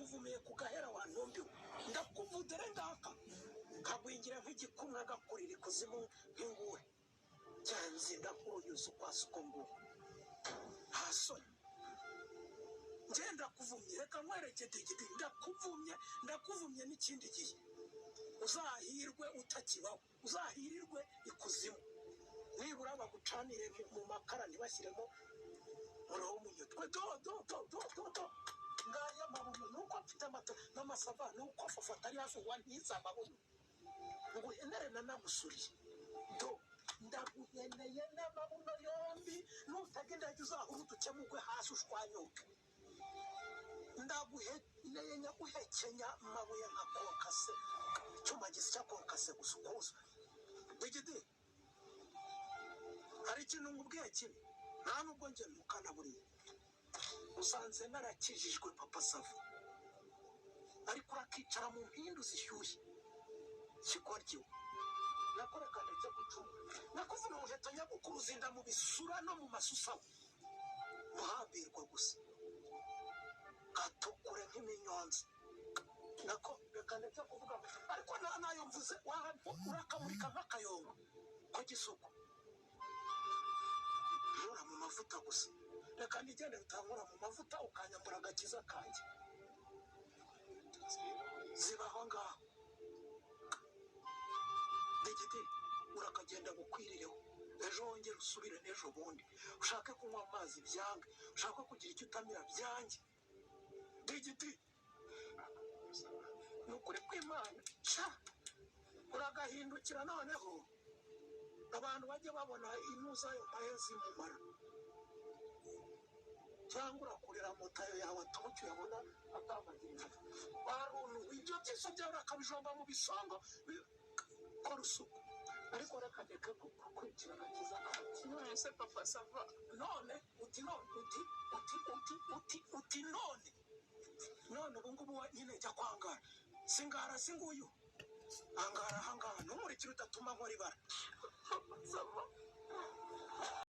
Nakuvumiye ku gahera wa ntumbiwe. Ndakuvudere ngaka kagwingira nk'igikumwe, gakurira ikuzimu nk'ingure. Cyanze ndakuruyuza ukwasi uko nguko, nta soni. Njye ndakuvumye, reka nkwereke digidi. Ndakuvumye, ndakuvumye n'ikindi gihe uzahirwe utakibaho, uzahirirwe ikuzimu, nibura bagucanire mu makara, ntibashyiremo umuriro w'umunyotwe. Do do do do do do, ngaya amabuno. Nuko mfite amata n'amasava, nuko fofa atari hafi ngo ntize amabuno nguhenere. Nanagusuriye, do ndaguheneye n'amabuno yombi. Nutega indege uzahura udukemugwe hasi ushwanyuke. Ndaguheneye nyaguhekenya amabuye nka konkase, icyuma gisya konkase gusa ukuza. Digidi, hari ikintu ngubwiye kibi, nta nubwo njye ntukana. Buriya usanze narakijijwe, Papa Sava, ariko urakicara mu mpindu zishyushye, kigoryi. Nakoreka ndetse gucunga nakuvuna umuheto nyagukuruzinda mu bisura no mu masusaho, muhambirwa gusa gatukure nk'iminyonzi. Nako reka ndetse kuvuga, ariko nta nayo mvuze. Urakamurika nk'akayongo ko gisuku nkura mu mavuta gusa. Reka nigende utankura mu mavuta ukanyambura agakiza kanjye. Ziba aho ngaho digidi, urakagenda bukwirireho. Ejo wongere usubire, n'ejo bundi ushake kunywa amazi byange, ushake kugira icyo utamira byange. Digidi, ni ukuri kw'Imana sha, uragahindukira. Noneho abantu bajye babona impu z'ayo mahe zimumara, cyangwa urakurira moto ayo yawe atoke uyabona atambagira waruntu. Ibyo byose byawe urakabijomba mu bisongo. Kora isuku, ariko reka ndeke kwicira agakiza kanjye. None se Papa Sava? None uti none, uti uti uti uti uti none, none ubu ngubu nyine jya kwangara singara si nguyu angara ahangaha, ntumurikire udatuma nkora ibara. Papa Sava.